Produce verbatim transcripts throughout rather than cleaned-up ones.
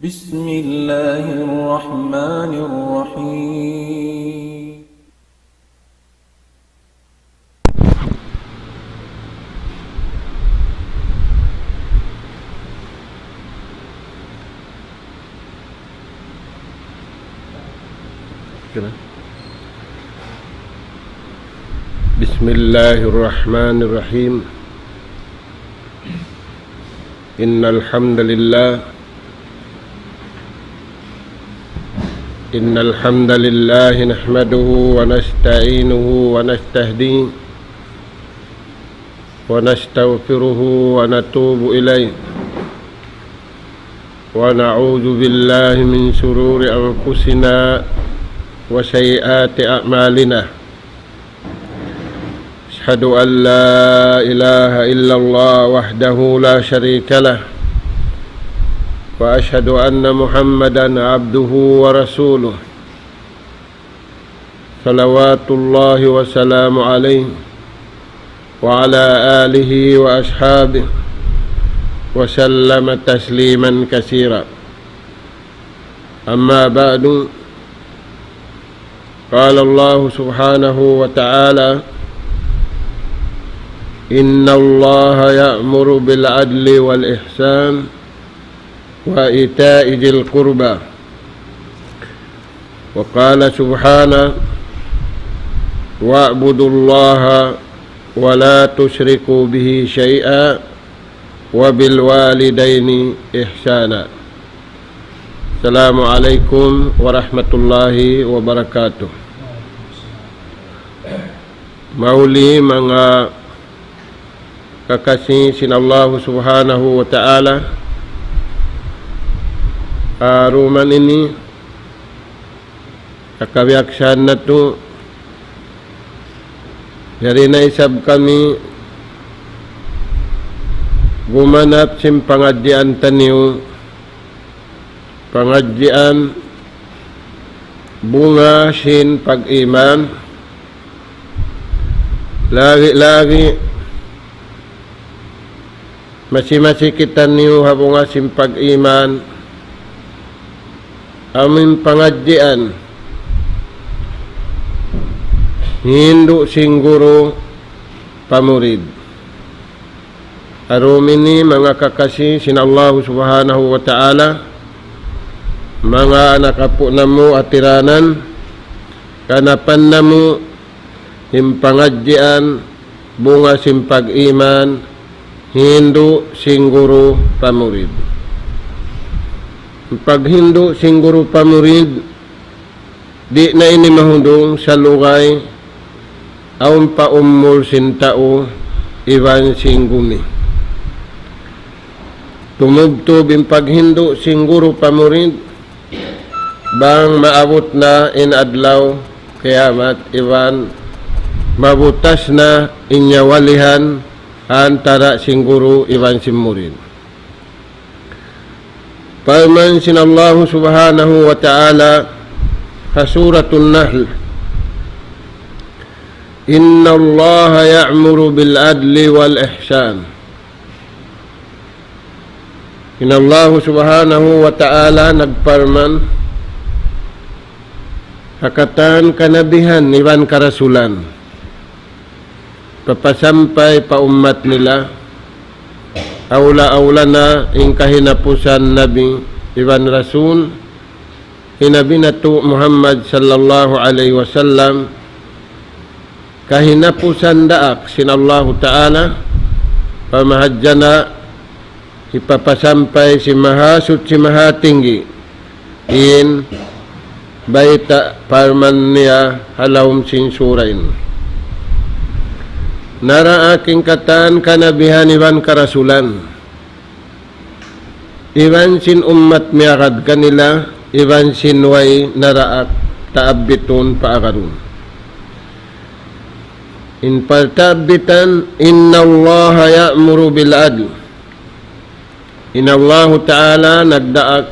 بسم الله الرحمن الرحيم. بسم الله الرحمن الرحيم. إن الحمد لله، إن الحمد لله نحمده ونستعينه ونستهديه ونستغفره ونتوب إليه، ونعوذ بالله من شرور أنفسنا وسيئات أعمالنا. أشهد أن لا إله إلا الله وحده لا شريك له، وأشهد أن محمدا عبده ورسوله، صلوات الله وسلامه عليه وعلى آله وأصحابه وسلم تسليما كثيرا. أما بعد، قال الله سبحانه وتعالى: إن الله يأمر بالعدل والإحسان وإيتاء ذي القربى. وقال سبحانه: واعبدوا الله ولا تشركوا به شيئا وبالوالدين إحسانا. السلام عليكم ورحمة الله وبركاته. Mahuli manga kakasi sin Allahu Subhanahu wa Ta'ala, ha dum ini, ha kabiyaksahan natu', yari na isab kami gumanap sin pangadjian taniyu, pangadjian bunga sin pag-iman, lagi-lagi masi-masi kitaniyu ha bunga sin pag-iman, amu in pangadjian hindu' sin guru pa murid. Ha dum ini manga kakasi sin Allahu Subhanahu wa Ta'ala, manga anak apu' namu' ha tiranan, kanapan namu' in pangadjian bunga sin pag-iman, hindu' sin guru pa murid. In paghindu' sin guru pa murid, di' na ini mahudung salugay awn pa umul sin tau iban sin gumi. Tumubtub in paghindu' sin guru pa murid, bang maabut na in adlaw kiyamat iban mabutas na in nyawalihan antara sin guru iban sin murid. Parman sin Allahu Subhanahu wa Ta'ala ha Suratul Nahl: إن الله يأمر بالعدل والإحسان. In Allahu Subhanahu wa Ta'ala nagparman ha katan kanabihan iban karasulan, papasampay pa ummat nila, awla-awla na in kahinapusan nabi iban rasul, hi Nabi natu' Muhammad sallallahu alayhi wasallam, kahinapusan daak sin Allahu Ta'ala, pamahadjana hipapasampay sin Mahasuchi Mahatinggi in bayta' parman niya ha lawm sin sura ini. Naraak in katan kanabihan iban karasulan, iban sin ummat miyagad kanila, iban sin way naraak taabbitun paagarun. In partaabitan, إن الله يأمر بالعدل. In Allahu Ta'ala nagdaak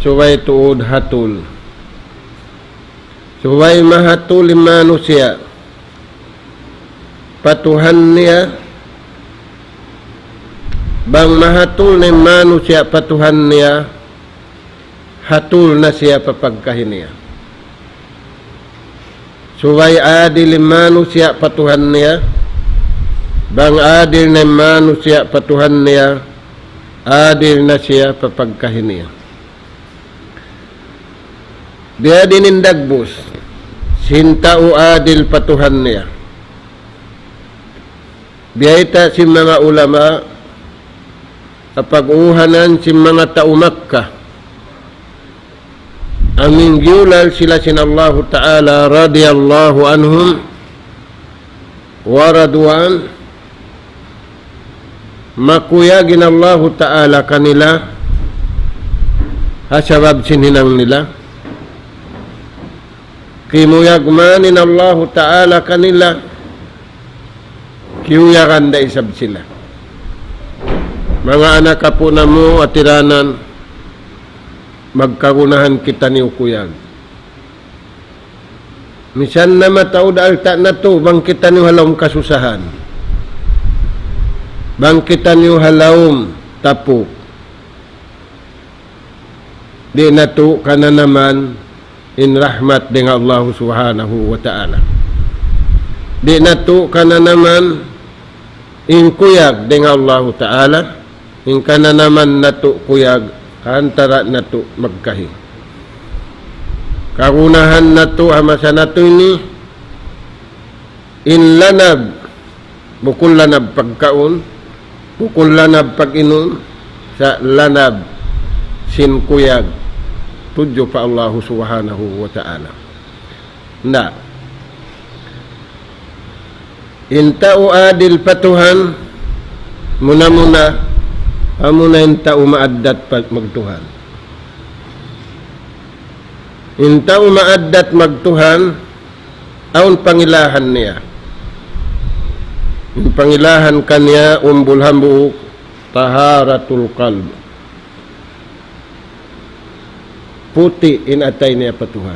subay tuud hatul. Subay mahatul in manusiya' pa Tuhan niya, Bang mahatul na in manusiya' pa Tuhan niya, hatul na siya pa pagkahi niya. Subay adil in manusiya' pa Tuhan niya, bang adil na in manusiya' pa Tuhan niya, adil na siya pa pagkahi niya. Biya' diin in dagbus sin tau adil pa Tuhan niya. Biyayta' sin manga ulama, ha pag-uhanan sin manga tau Makkah, amu in giyulal sila sin Allahu Ta'ala radiyallahu anhum wa radu an, makuyag in Allahu Ta'ala kanila, ha sabab sin hinang nila. Kimuyag man in Allahu Ta'ala kanila, kiyuyagan da isab sila. Manga anak apu' namu' ha tiranan, magkagunahan kitaniyu kuyag. Misan na mataud alta' natu', bang kitaniyu ha lawm kasusahan, bang kitaniyu ha lawm tapuk, di' natu' kananaman in rahmat dayn ha Allahu Subhanahu wa Ta'ala. Di' natu' kananaman in kuyag dayn ha Allahu Ta'ala, in kananaman natu' kuyag ha antara' natu' magkahi. Kagunahan natu' ha masa natu' ini, in lanab, bukun lanab pagkaun, bukun lanab pag-inum, sa' lanab sin kuyag tudju pa Allahu Subhanahu wa Ta'ala. Na, in tau adil pa Tuhan, muna-muna, amuna in tau maaddat pa magtuhan. In tau maaddat magtuhan, awn pangilahan niya. In pangilahan kaniya umbul hambuuk, taharatul qalb. Puti' in atay niya pa Tuhan.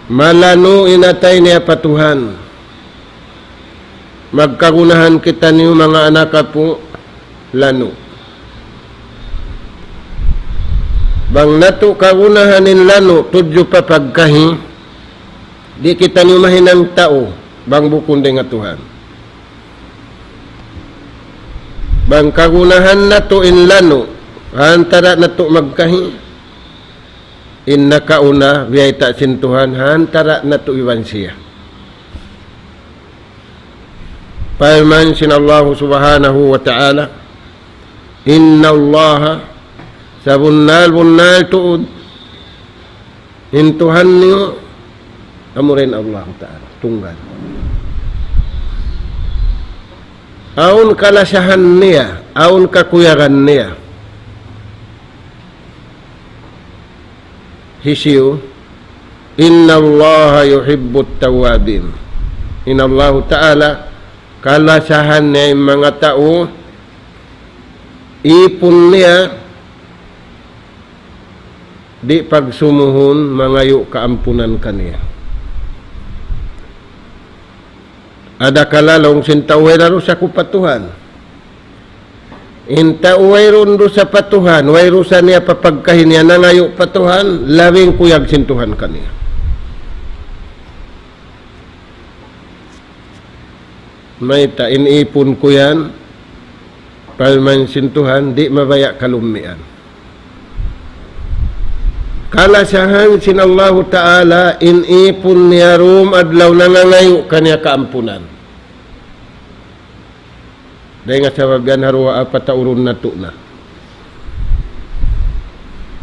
Malanu' in atay niya pa Tuhan. Magkagunahan kitaniyu manga anak apu', lanu'. Bang natu' kagunahan in lanu' tudju pa pagkahi, di' kitaniyu mahinang tau, bang bukun dayn ha Tuhan. Bang kagunahan natu' in lanu', ha antara' natu' magkahi, in nakauna, biyayta' sin Tuhan, ha antara' natu' iban siya. Parman sin Allahu Subhanahu wa Ta'ala, إن الله, sabunnal-bunnal tuud, in Tuhan niyu, amura in Allahu Ta'ala, tunggal. Awn kalasahan niya, awn kakuyagan niya. Hisiyu, إن الله يحب التوابين. In Allahu Ta'ala, kalasahan niya in manga tau, ipun niya, di' pagsumuhun mangayu' kaampunan kaniya. Adakala laung sin tau way da dusa ku pa Tuhan. In tau wayruun dusa pa Tuhan, way dusa niya pa pagkahi niya nangayu' pa Tuhan, labi in kuyag sin Tuhan kaniya. Mayta' in ipun ku yan, parman sin Tuhan, di' mabaya' kalummian. Kalasahan sin Allahu Ta'ala, in ipun niya dum adlaw nangangayu' kaniya kaampunan. Dayn ha sabab yan ha duwaa pataurun natu' na.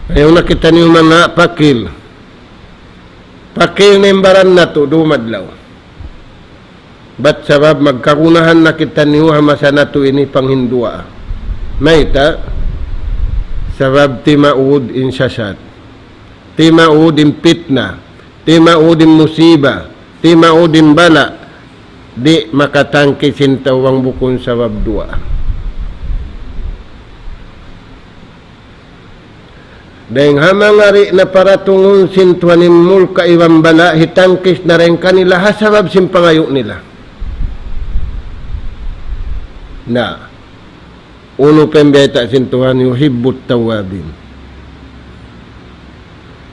Ayaw na kitaniyu manga pakil. Pakil na in baran natu' dum adlaw. Bat sabab magkagunahan na kitaniyu ha masa natu' ini panghinduwaa. Mayta'? Sabab timaud in sasat. Timaud in pitna. Timaud in musiba. Timaud in bala'. Di' makatangkis in tau bang bukun sabab duwaa. Dayng ha manga di' na paratungun sin Tuhan in mulka' iban bala', hitangkis na dayn kanila ha sabab sin pangayu' nila. Na, unu pa in biyayta' sin Tuhan, يحب التوابين.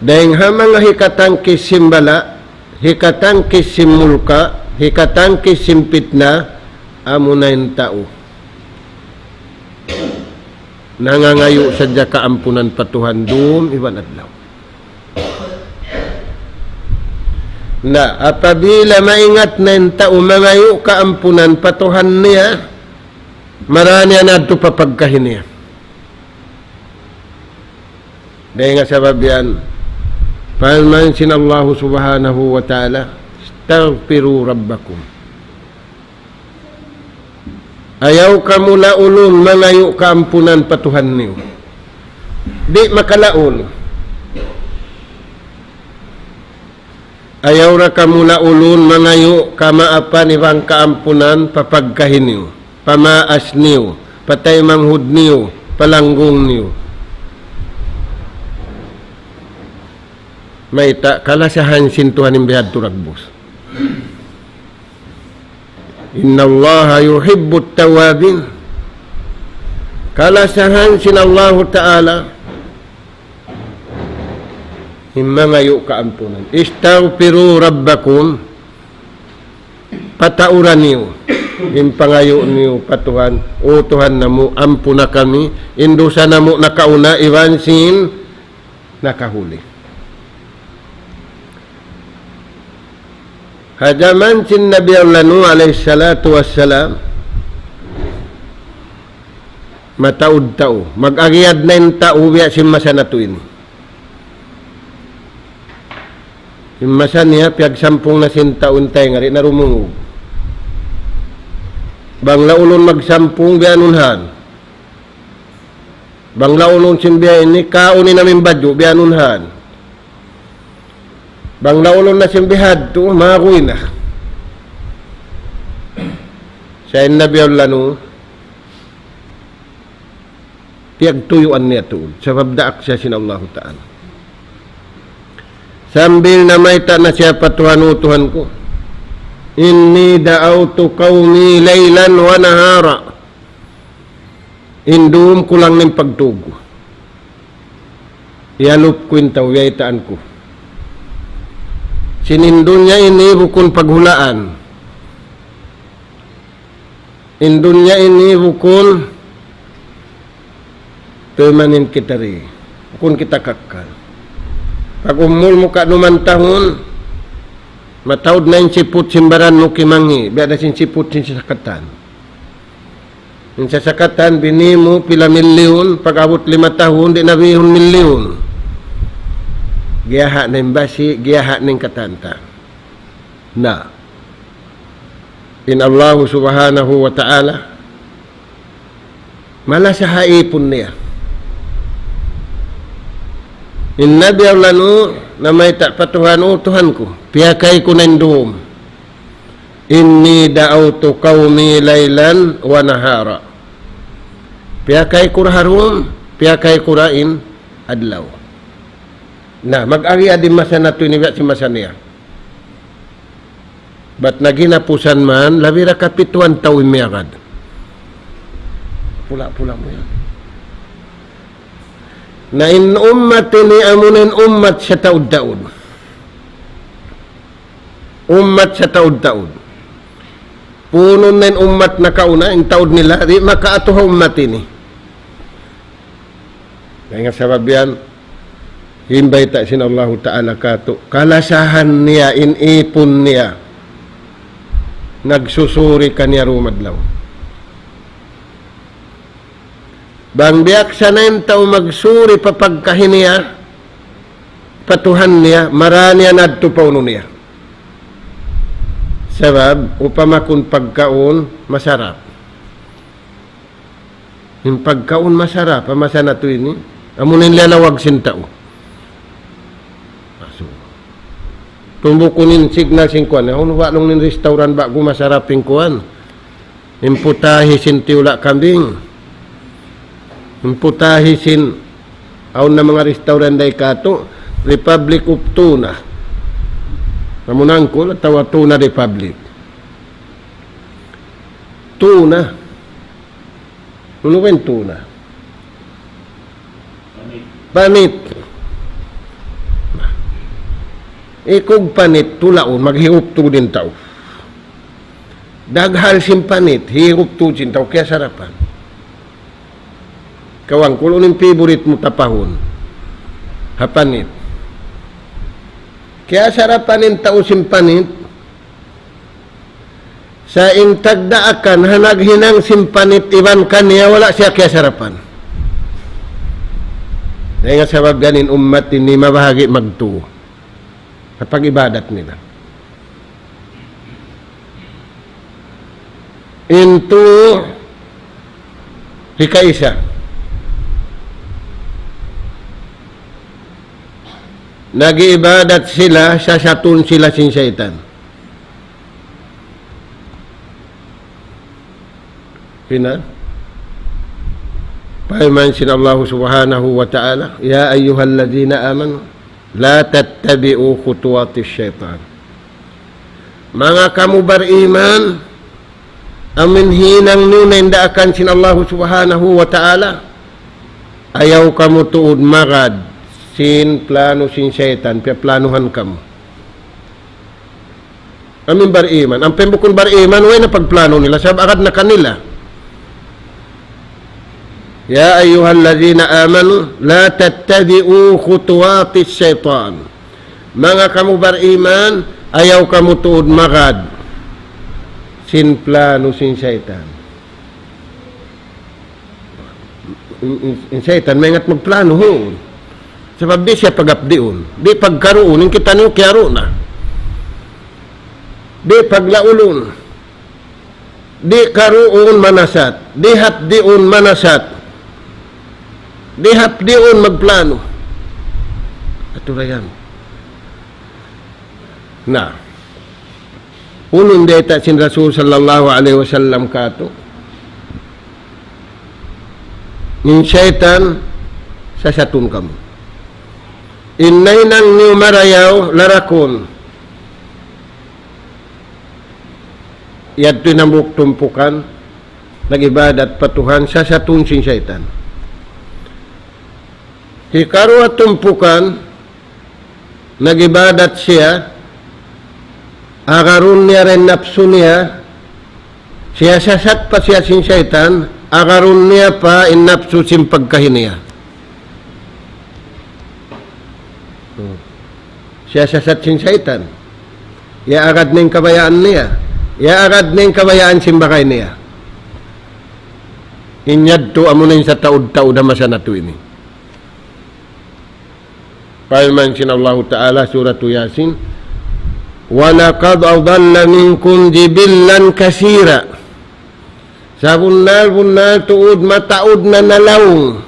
Dayng ha manga hikatangkis sin bala', hikatangkis sin mulka', hikatangkis sin pitna, amuna in tau nangangayu' sadja kaampunan pa Tuhan dum iban adlaw. Na, apabila maingat na in tau mangayu' kaampunan pa Tuhan niya, marā niya na yadtu pa pagkahi niya. Dayng ha sabab yan, parman sin Allahu Subhanahu wa Ta'ala, استغفروا ربكم. Ayaw kamu laulun mangayu' kaampunan pa Tuhan niyu. Di' makalaul. Ayaw da kamu laulun mangayu' kamaapan iban kaampunan pa pagkahi niyu, pa maas niyu, pa taymanghud niyu, pa langgung niyu. Mayta', kalasahan sin Tuhan in bihadtu dagbus. إن الله يحب التوابين. Kalasahan sin Allahu Ta'ala in mangayu' kaampunan. استغفروا ربكم. Pataura niyu in pangayu' niyu pa Tuhan, "O Tuhan namu', ampuna kami in dusa namu' nakauna iban sin nakahuli." Ha jaman sin Nabi Allah Nuh alayhi salatu wassalam, mataud tau. Mag-agiyad na in tau biya' sin masa natu' ini. In masa niya, piyagsampung na sin tau in tayngari na rumungug. Bang laulun magsampung, biya' anun han. Bang laulun sin biya' ini, kaun in amin badju', biya' anun han. Bang laulun na sin bihadtu, maguy na. Sa' in Nabi Allah Nuh, piyagtuyuan niya tuud. Sabab daak siya sin Allahu Ta'ala. Sambil namayta' na siya pa Tuhan, "O Tuhan ku, إني دعوت قومي ليلا ونهارا." In dum kulang na in pagtug ku. Iyalup ku in tau, iyaytaan ku. Sin in dunya ini bukun paghulaan. In dunya ini bukun permanen kita di. Bukun kita kakal. Pag umul mu kanuman tahun, mataud na in siput sin baran mu kimangi', biya' da sin siput sin sasakatan. In sasakatan, bini mu pila milyun, pag-abut lima tahun, di' na bihun milyun. Giyaha' na in basi', giyaha' na in katan-katan. Na, in Allahu Subhanahu wa Ta'ala, malasa ha ipun niya. In Nabi Allah Nuh, namayta' pa Tuhan, "O Tuhan ku, piyakay ku na in dum. إني دعوت قومي ليلا ونهارا." Piyakay ku da ha dum, piyakay ku da in adlaw. Na, mag-agi-adi masa natu' ini biya' sin masa niya. Bat na ginapusan man, labi da kapituan tau in miyagad. Pula-pula mu yan. Na in ummat ini amuna in ummat sataud-taud. Ummat sataud-taud. Puunun na in ummat nakauna, in taud nila, di' makaatu ha ummat ini. Dayn ha sabab yan, in bayta' sin Allahu Ta'ala kātu', kalasahan niya in ipun niya, nagsusuri kaniya dum adlaw. Bang biyaksa na in tau magsuri pa pagkahi niya, pa Tuhan niya, marā niya na yadtu pa unu niya. Sabab, upama kun pagkaun, masarap. In pagkaun masarap, ha masa natu' ini, amu na in liyalawag sin tau. Asu. Tumbukun in signal sin kuwan, awn wa' laung niya in restaurant ba'gu masarap in kuwan. In putahe sin tiyula' kambing. In putahe sin, awn na manga restaurant dayn kātu', Republic of Tuna. Amu na angkul, atawa Tuna Republic. Tuna. Unu ba in tuna? Panit. Ikug panit, tulaun, maghiup tuud in tau. Daghal sin panit, hirup tuud sin tau, kiyasarapan. Kawan, kunu' in favorite mu tapahun. Ha panit. Kiyasarapan in tau sin panit, sa' in tagdaakan ha naghinang sin panit iban kaniya wala' siya kiyasarapan. Dayn ha sabab yan in ummat ini mabahagi' magtū ha pag-ibadat nila. In tū hikaisa. Nag-iibadat sila, sasatun sila sin saytan. Hina? Parman sin Allah Subhanahu wa Ta'ala, يا أيها الذين آمنوا لا تتبعوا خطوات الشيطان. Manga kamu bariman, amu in hinang niyu na in daakan sin Allah Subhanahu wa Ta'ala, ayaw kamu tuud magad sin plano sin saytan, piyaplanuhan kamu. Amu in bariman. Ampa in bukun bariman, way na pagplano nila, sabab agad na kanila. يا أيها الذين آمنوا لا تتبعوا خطوات الشيطان. Manga kamu bariman, ayaw kamu tuud magad sin plano sin saytan. In, in, in saytan, maingat magplano, huun. Sabab di' siya pag-abdiun. Di' pagkaruun, in kitaniyu kiyaru' na. Di' paglaulun. Di' karuun manasat. Di' hapdiun manasat. Di' hapdiun magplano. Atu ra yan. Na. Unu in bayta' sin Rasul sallallahu alayhi wasallam kātu'? In saytan, sasatun kamu. In nahinang niyu marayaw, larakun. Yadtu in hambuuk tumpukan, nag-ibadat pa Tuhan, sasatun sin saytan. Hikaruwa tumpukan, nag-ibadat siya, agarun niya ra in napsu niya, siyasasat pa siya sin saytan, agarun niya pa in napsu sin pagkahi niya. Hmm. Siyasasat sin saytan. Iyaagad niya in kabayaan niya. Iyaagad niya in kabayaan sin bagay niya. In yadtu amuna in sataud-taud ha masa natu' ini. Parman sin Allahu Ta'ala, Suratu Yasin, وَلَقَدْ أَضَلَّ مِنْكُمْ جِبِلًّا كَثِيرًا. Sabunnal-bunnal tuud mataud na nalaung.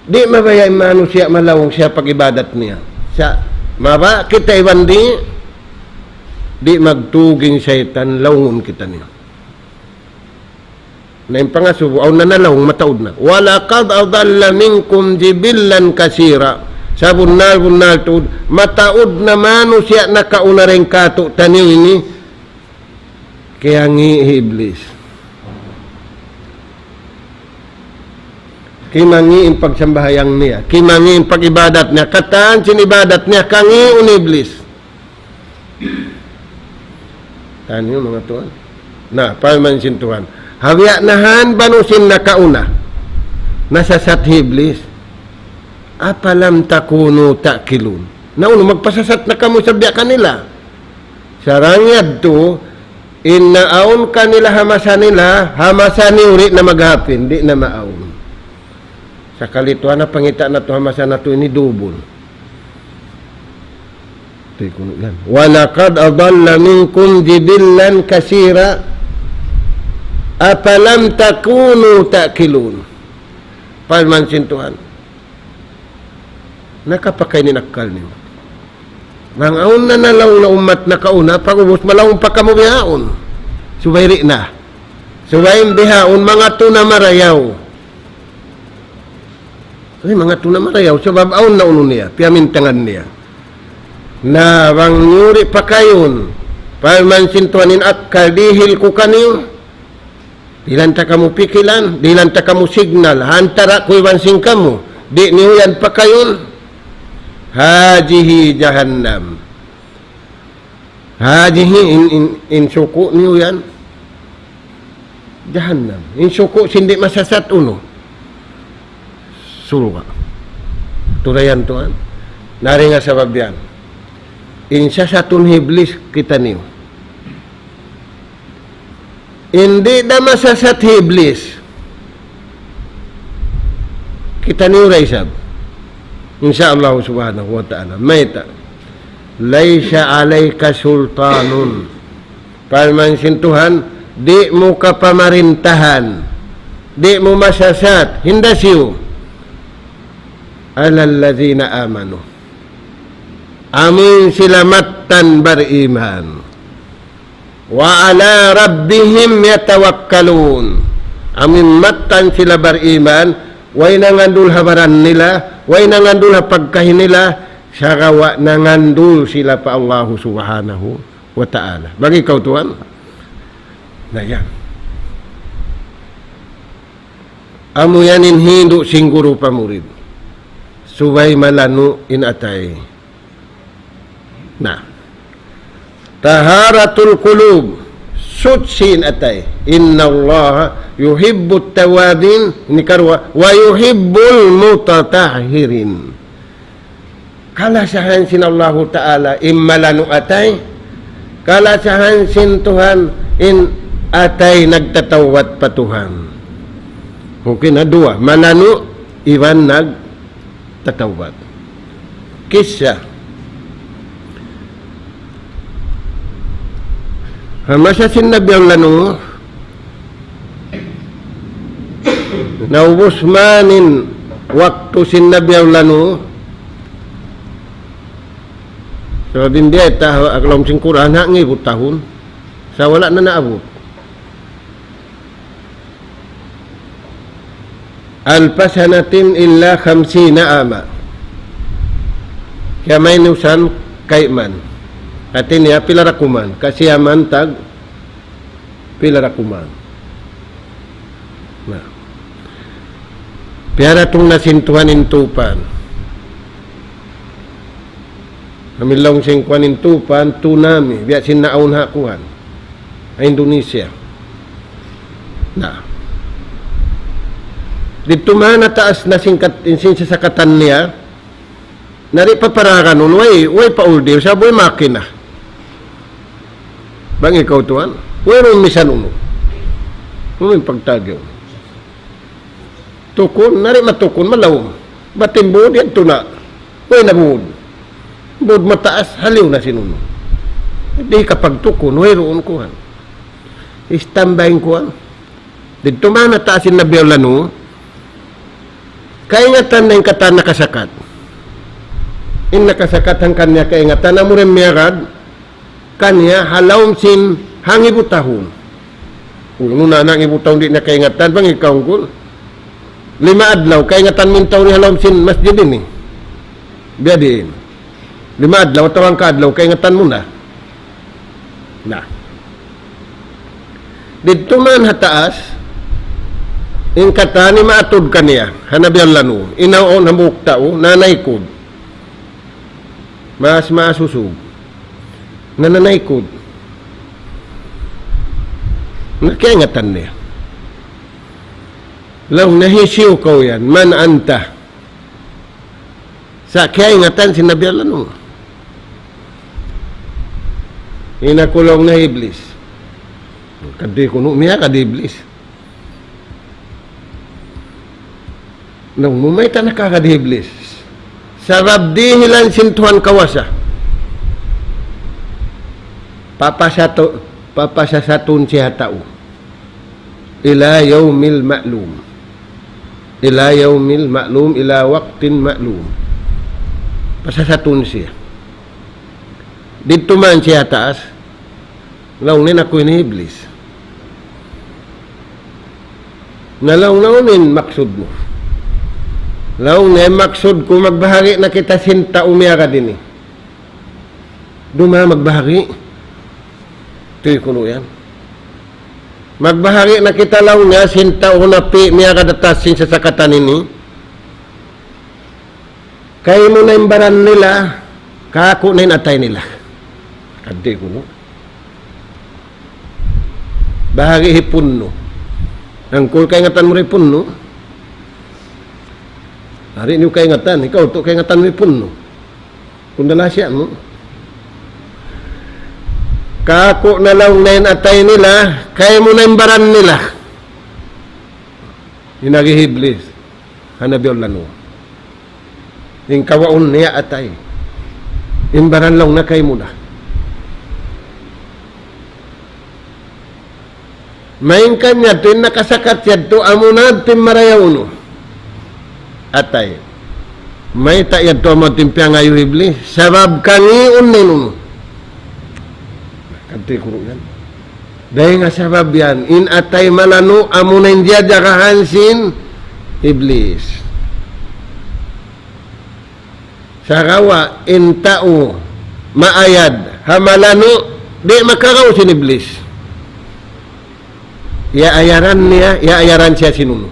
Di' mabaya' in manusiya' malaung siya pag-ibadat niya. Sa' mabaya' kita iban di', di' magtūg in saytan, laungun kitaniyu. Na in pangasubu, awn na nalaung, mataud na. وَلَقَدْ أَضَلَّ مِنْكُمْ جِبِلًّا كَثِيرًا. Sabunnal-bunnal tuud, mataud na manusiya' nakauna dayn kātu'niyu ini, kiyangi' hi Iblis. Kimangi' in pagsambahayang niya, kimangi' in pag-ibadat niya, katan sin ibadat niya, kangiun hi Iblis. Taniyu, manga tuwan. Na, parman sin Tuhan. Ha biya' na han banu sin nakauna. Nasasat hi Iblis. أَفَلَمْ تَكُونُوا تَعْقِلُونَ. Na unu, magpasasat na kamu sa biya' kanila. Sarang yadtu, in naawn kanila ha masa nila, ha masa niyu di' na maghapin, di' na maawn. Sakali tuwan na pangita' natu' ha masa natu' ini dubul. Tuy kunu' yan. وَلَقَدْ أَضَلَّ مِنْكُمْ جِبِلًّا كَثِيرًا أَفَلَمْ تَكُونُوا تَعْقِلُونَ. Parman sin Tuhan. Nakapakay in akkal niyu. Bang awn na nalaung na ummat nakauna, pag'ubus malaung pa kamu bihaun. Subay di' na. Subay in bihaun, mangatu na marayaw. Subay mangatu na marayaw, sabab awn na unu niya, piyamintangan niya. Na bang niyu di' pakayun, parman sin Tuhan in akkal dihil ku kaniyu, Dihilan ta kamu pikilan, dihilan ta kamu signal, ha antara' ku iban sin kamu, di' niyu yan pakayun, هذه جهنم. هذه in, in, in suku' niyu yan, jahannam. In suku' sin di' masasat unu? Surga'. Turayan tuwan. Na dayn ha sabab yan. In sasatun hi Iblis kitaniyu. In di' da masasat hi Iblis, kitaniyu da isab. Insya Allah subhanahu wa ta'ala. Mayta'? ليس عليك سلطان. Parman sin Tuhan, di' mu kapamarintahan, di' mu masasat, hinda siyu. على الذين آمنوا. Amuin sila mattan bariman. وعلى ربهم يتوكلون. Amuin mattan sila bariman, way nangandul ha baran nila, way nangandul ha pagkahi nila, sagawa' nangandul sila pa Allahu Subhanahu wa Ta'ala. Bang ikaw tuwan. Na yan. Amu yan in hindu' sin guru pa murid. Subay malanu' in atay. Na. طهارة القلوب. Suchi in atay. إن الله يحب التوابين. Ini karuwa. ويحب المتطهرين. Kalasahan sin Allahu Ta'ala in malanu' atay. Kalasahan sin Tuhan in atay nagtatawbat pa Tuhan. Okay na duwa. Malanu' iban nagtatawbat. Kissa. Ha masa sin Nabi Allah Nuh, naubus man in waktu sin Nabi Allah Nuh. Sabab in biya' ta, ha lawm sin Qur'an, ha ngibu tahun. Sa' wala' na naabut. ألف سنة إلا خمسين عاما. Kiyamainusan kayman. Hati niya pila ra kuman. Kasiyaman tag pila ra kuman. Na. Piyaratung na sin Tuhan in tufan. Amu in laung sin kuwan in tufan, tsunami, biya' sin naawn ha kuwan. Ha Indonesia. Na. Didtu man ha taas na sin kat-, sin sasakatan niya, na di' pa paraganun, way, way pa uldi, sa' way makina. Bang ikaw tuwan, way run misan unu. Unu in pagtagiw. Tukun, na di' matukun, malawm. Bat in bud, yadtu na. Way na bud. Bud mataas, haliyu na sin unu. Di' kapagtukun, wayruun kuwan. Standby kuwan. Didtu man ha taas in Nabi Allah Nuh. Kaingatan na in katan nakasakat. In nakasakat hangkan niya kaingatan, amu ra in miyagad kaniya ha lawm sin hangibu tahun. Unu na hangibu tahun di' na kaingatan, bang ikaw, unggul. Lima adlaw, kaingatan mu in tau ini ha lawm sin masjid ini. Biya' diin. Lima adlaw atawa hangka adlaw, kaingatan mu na. Na. Didtu man ha taas, in katan ini maatud kaniya, ha Nabi Allah Nuh, in awn hambuuk tau, nanaykud. Maas, maas usug. Nananaykud. Na kaingatan niya. Laung niya, hisiyu kaw yan? من أنت؟ Sa' kaingatan sin Nabi Allah Nuh. In aku laung niya Iblis. Kadi kunu' miyagad Iblis. Laung mu mayta' nakagad Iblis. Sabab dihilan sin Tuhan kawasa. Papasatu-, papasasatun siya tau. إلى يوم معلوم. إلى يوم معلوم، إلى وقت معلوم. Pasasatun siya. Didtu man siya taas. Laung niya aku ini Iblis. Na laung niya unu in maksud mu. Laung niya maksud ku magbahagi' na kita sin tau miyagad ini. Duma magbahagi'. Tuy kunu' yan. Magbahagi' na kita laung niya sin tau napi' miyagad atas sin sasakatan ini. Kaymu na in baran nila, kāku' na in atay nila. Kadi kunu'. Bahagi' hi Punnu. Hangkul kaingatan mu ri Punnu. Hari ini kaingatan, ikaw tu' kaingatan mu ri Punnu. Kundala siya mu. Kāku' na laung na in atay nila, kaymu na in baran nila. In agi hi Iblis ha Nabi Allah Nuh. In kawaun niya atay. In baran laung na kaymu na. Malayngkan yadtu in nakasakat yadtu amuna in marayaw unu. Atay. Mayta' yadtu amu in piyangayu' hi Iblis. Sabab kangiun na in unu. Kadi kunu' yan. Dayn ha sabab yan, in atay malanu' amuna in diyajagahan sin Iblis. Sagawa' in tau maayad ha malanu', di' makaraw sin Iblis. Iyaayaran niya, iyaayaran siya sin unu.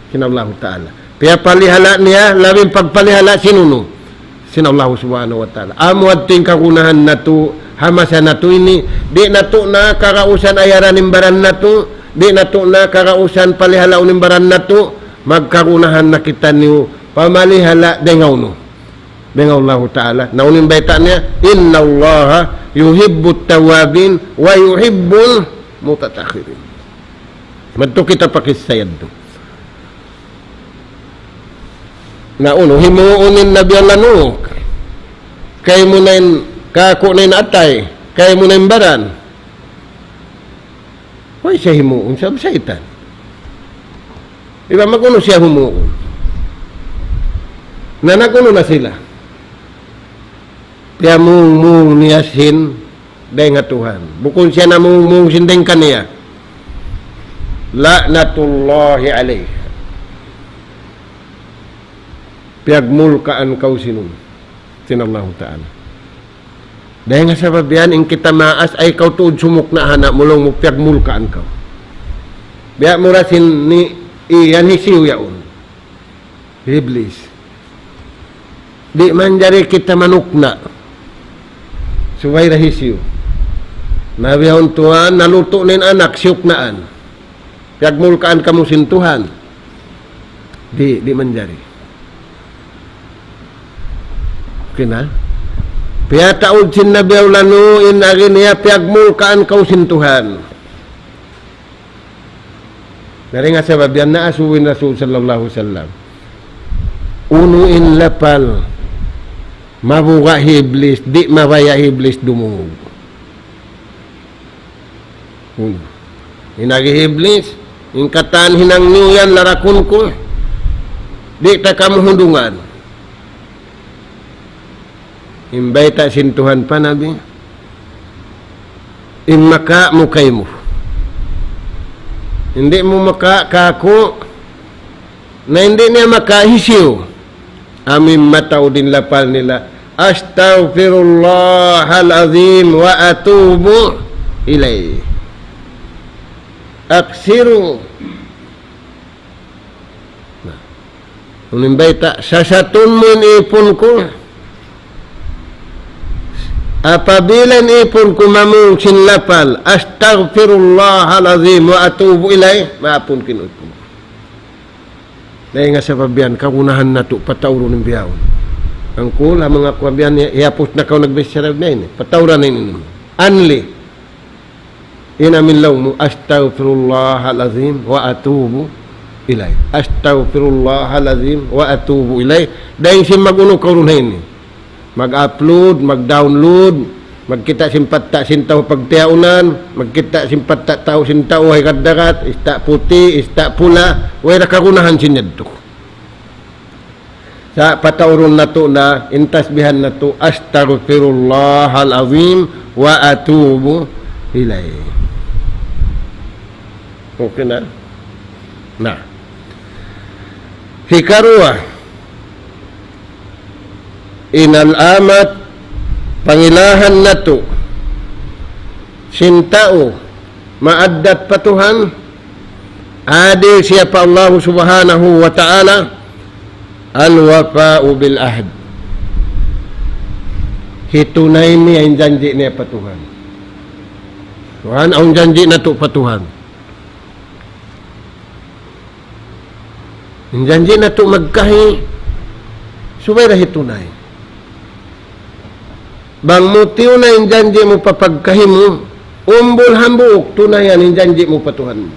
Sin Allahu Ta'ala. Piyapalihala' niya, labi pagpalihala' sin unu. Sin Allahu Subhanahu wa Ta'ala. Amu yadtu in kagunahan natu', ha masa natu' ini, di' natu' na karausan ayaran in baran natu', di' natu' na karausan palihalaun in baran natu', magkagunahan na kitaniyu, pamalihala' dayn ha unu. Dayn ha Allahu Ta'ala. Na unu in bayta' niya, إِنَّ اللَّهَ يُحِبُّ التَّوَّابِينَ وَيُحِبُّ الْمُتَطَهِّرِينَ. Madtu kita pa kissa yadtu. Na unu, himuun in Nabi Allah Nuh. Kaymu na in, kāku' na in atay. Kaymu na in baran. Way siya himuun, sabab saytan. Di' ba mag-unu siya humuun. Na nag-unu na sila. Piyamung-mung niya sin dayn ha Tuhan. Bukun siya namung-mung sin dayn kaniya. لَعْنَةُ اللَّهِ عَلَيْهِ. Piyagmulkaan kaw sin unu. Sin Allahu Ta'ala. Dayn ha sabab yan, in kita maas, ay kaw tuud sumukna' ha anak mu laung mu piyagmulkaan kaw. Biya' mura sin ni, iyan hisiyu yaun. Iblis. Di' manjari kita manukna'. Subay da hisiyu. Na bihaun tuwan, nalutu' na in anak, siyuknaan. Piyagmulkaan kamu sin Tuhan. Di', di' manjari. Okay na? Piyataud sin Nabi Allah Nuh in agi niya piyagmulkaan kaw sin Tuhan. Dayn ha sabab yan na asubu in Rasul sallallahu alayhi wasallam. Unu in lapal mabuga' hi Iblis, di' mabaya' hi Iblis dumungug. Unu. In agi hi Iblis, in katan hinang niyu yan larakun ku, di' ta kamu hundungan. In bayta' sin Tuhan pa Nabi, in maka mu kaymu. Di' mu maka kāku', na di' niya maka hisiyu. Amu in mataud in lapal nila, أَسْتَغْفِرُ اللَّهَ الْعَظِيمَ وَأَتُوبُ إِلَيْهِ. أَكْثِرُوا. Na. Unu in bayta', sasatun mu in ipun ku. Apabila in ipun ku mamung sin lapal, أَسْتَغْفِرُ اللَّهَ الْعَظِيمَ وَأَتُوبُ إِلَيْهِ, maapun ku in ipun ku. Dayn ha sabab yan, kagunahan natu' pataurun in bihaun. Hangkul, ha manga kuwan bihaun, hiyapus na kaw nagbichara na ini. Patauran na ini. Anli. In amu in laung mu, أَسْتَغْفِرُ اللَّهَ الْعَظِيمَ وَأَتُوبُ إِلَيْهِ. أَسْتَغْفِرُ اللَّهَ الْعَظِيمَ وَأَتُوبُ إِلَيْهِ. Dayn sin mag-unu kaw duun ha ini. Mag-upload, mag-download, magkita' sin patta' sin tau pagtiyaunan, magkita' sin patta' tau sin tau ha dagat-dagat, ista' puti', ista' pula', way da kagunahan sin yadtu. Sa' pataurun natu' na, in tasbihan natu', أَسْتَغْفِرُ اللَّهَ الْعَظِيمَ وَأَتُوبُ إِلَيْهِ. Okay na? Na. Hikaruwa, in alamat pangilahan natu', sin tau, maaddat pa Tuhan, adil siya pa Allah Subhanahu wa Ta'ala, الوفاء بالعهد. Hitunay niya in janji' niya pa Tuhan. Tuhan, awn janji' natu' pa Tuhan. In janji' natu' magkahi, subay da hitunay. Bang mu tiyunay in janji' mu pa pagkahi mu, umbul hambuuk, tunayan in janji' mu pa Tuhan mu.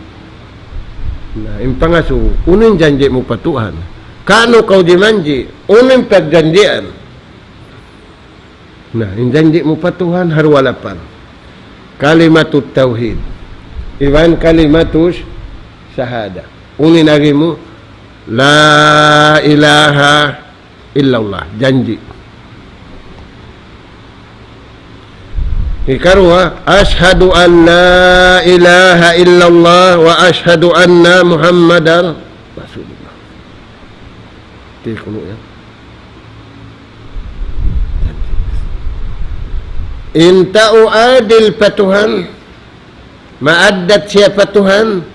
Na, in pangasubu, unu in janji' mu pa Tuhan? Ka'nu kaw jimanji', unu in pagjanjian? Na, in janji' mu pa Tuhan, ha duwa lapal. Kalimatut tawhid. Iban kalimatus shahada. Unu in agi mu, la ilaha illallah, janji'. Hikaruwa, أشهد أن لا إله إلا الله وأشهد أن محمدا رسول الله. Tikunu yan. In tau adil pa Tuhan, maaddat siya pa Tuhan,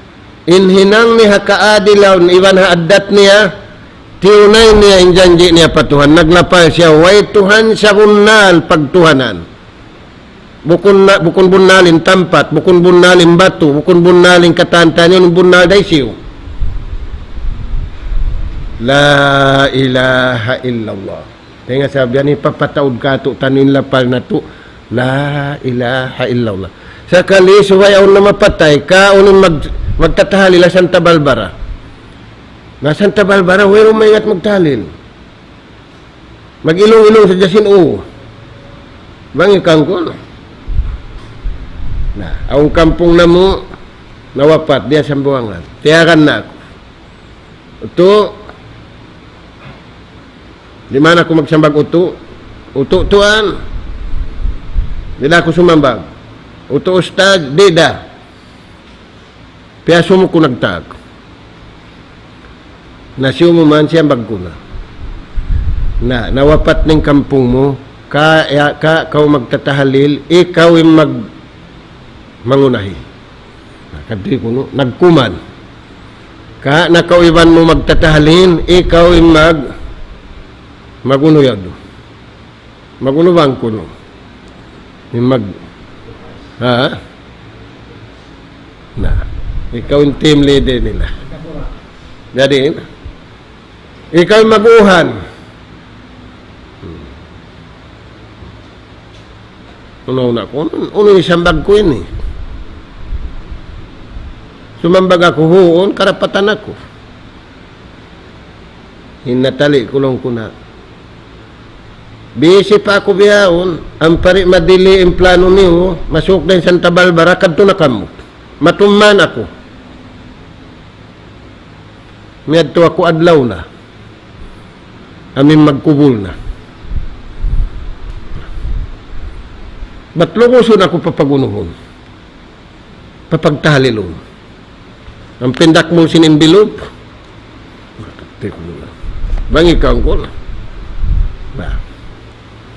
in hinang niya ha kaadilan iban ha addat niya, tiyunay niya in janji' niya pa Tuhan. Naglapal siya, way Tuhan sabunnal pagtuhanan. Bukun na, bukun bunnal in tampat, bukun bunnal in batu, bukun bunnal in katan-katan, in bunnal da hisiyu? La ilaha illallah. Tenga sabihan ini papataud katu' taniyu in lapal natu'. La ilaha illallah. Sakali subay awn na mapatay, kaun in mag-, magtatahalil ha Santa Barbara. Na Santa Barbara, wayruun maingat magtahalil. Mag-ilung-ilung sadja sin u. Bang ikaw ku. Na, awn kampung namu', nawapat, diya Sambuwangan. Tiyagan na aku. Utu', di' man aku magsambag utu'. Utu' tuan, di' da aku sumambag. Utu' ustad, di' da. Piyasumu ku nagtag. Na siyumu man siya bagku na. Na, nawapat na in kampung mu, ka, ya, ka, kaw magtatahalil, ikaw in mag-, mangunahi. Na, kadtu kunu', nagkuman. Ka, na kaw iban mu magtatahalil, ikaw in mag-, mag-unu yadtu. Mag-unu bang kunu'? In mag-, ha? Na, ikaw in team leader nila. Jadi, ikaw in mag-uhan. Hmm. Unu na ku, unu, unu in sambag ku ini? Sumambag aku, huun, karapatan aku. In natali' ku laung ku na. Bisi pa aku bihaun, ampa di' madili in plano niyu, masuuk da in Santa Barbara, kadtu na kamu. Matumman aku. Miyadtu aku adlaw na. Amu in magkubul na. Bat lugusun aku papagunuhun. Papagtahalilun. Amu in dakmul sin envelope. Bang ikaw ku na. Na.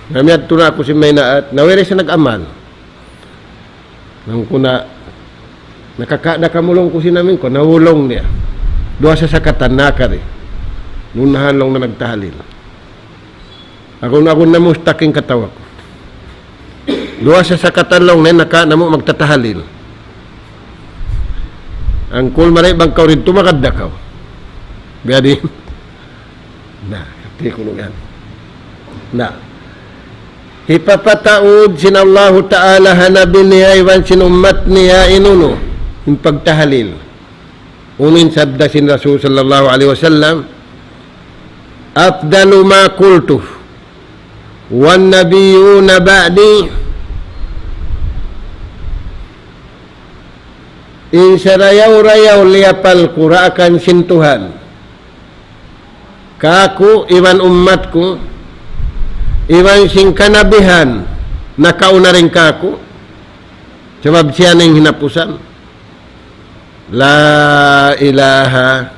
Na miyadtu na aku sin maynaat, na wayruun siya nag-amal. Laung ku na, nakaka-, nakamulung ku sin amu in ku, nahulung niya. Duwa sasakatan na kari. Duun na laung na nagtahalil. Agun-agun na mustak in katawa ku. Duwa sasakatan laung na in naka-, namu' magtatahalil. Angkul, mari bang kaw didtu, magad da kaw. Biya' diin. Na, hati kunu' yan. Na. Hipapataud sin Allahu Ta'ala ha Nabi niya iban sin ummat niya in unu, in pagtahalil. Unu in sabda sin Rasul sallallahu alayhi wasallam, أفضل ما قلت والنبيون بعدي. In sarayaw-rayaw liyapal ku daakan sin Tuhan, kāku' iban ummat ku, iban sin kanabihan nakauna dayn kāku', sabab siya na in hinapusan. La ilaha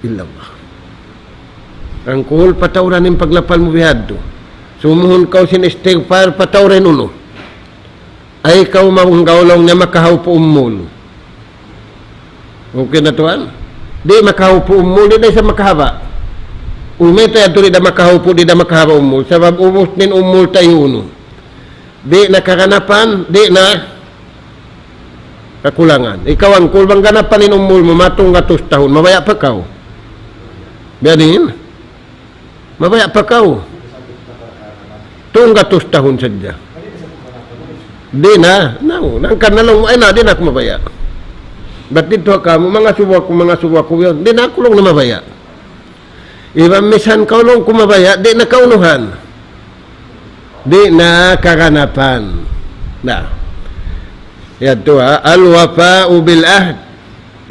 illallah. Angkul, patauran in paglapal mu bihadtu. Sumuhun kaw sin istighfar, patauran unu. Ay kaw manggaulung niya makahaw pa umul. Okay na tuwan? Di' makahaupu' umul, di' da isab makahaba'. Umay ta yadtu di' da makahaupu', di' da makahaba' umul. Sabab ubus in umul ta unu. Di' na kaganapan, di' na kakulangan. Ikaw, angkul, bang ganapan in umul mu, matung gatus tahun, mabaya' pa kaw? Biya' diin? Mabaya' pa kaw? Tung gatus tahun sadja. Di' na, na, nangkan na laung, ay na, di' na aku mabaya'. Bat didtu kamu, mangasubu aku, mangasubu aku yan. Di' na aku laung na mabaya'. Iban misan kaw laung ku mabaya', di' na kaunuhan. Di' na kaganapan. Na. Yadtu ha, الوفاء بالعهد.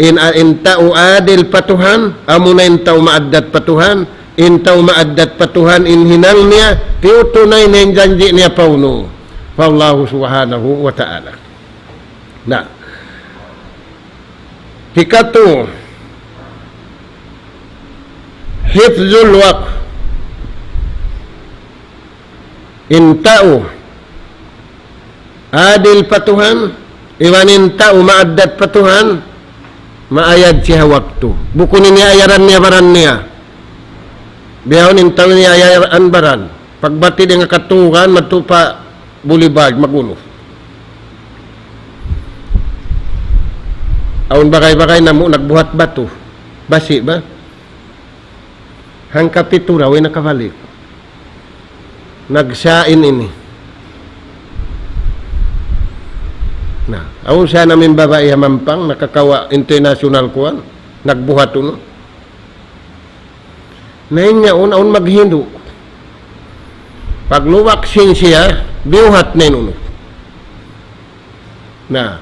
In, in tau adil pa Tuhan, amuna in tau maaddat pa Tuhan, in tau maaddat pa Tuhan, in hinang niya, tiyutunay niya in janji' niya pa unu. Pa Allahu subhanahu wa ta'ala. Na. Hikatu, حفظ الوقت. In tau adil pa Tuhan, iban in tau maaddat pa Tuhan, maayad siya waktu. Bukun ini ayaran niya baran niya. Bihaun in tau ini ayaran baran. Pagbati' di' nga katuran, madtu pa boulevard, magunu. Awn bagay-bagay namu' nagbuhat batu. Basi' ba? Hangkapitu ra, way nakabalik. Nagsain ini. Na, awn sa namin babai ha Mampang, nakakawa' international kuwan, nagbuhat unu. Na in yaun, awn maghindu'. Pagluwak sin siya, biyuhat na in unu. Na,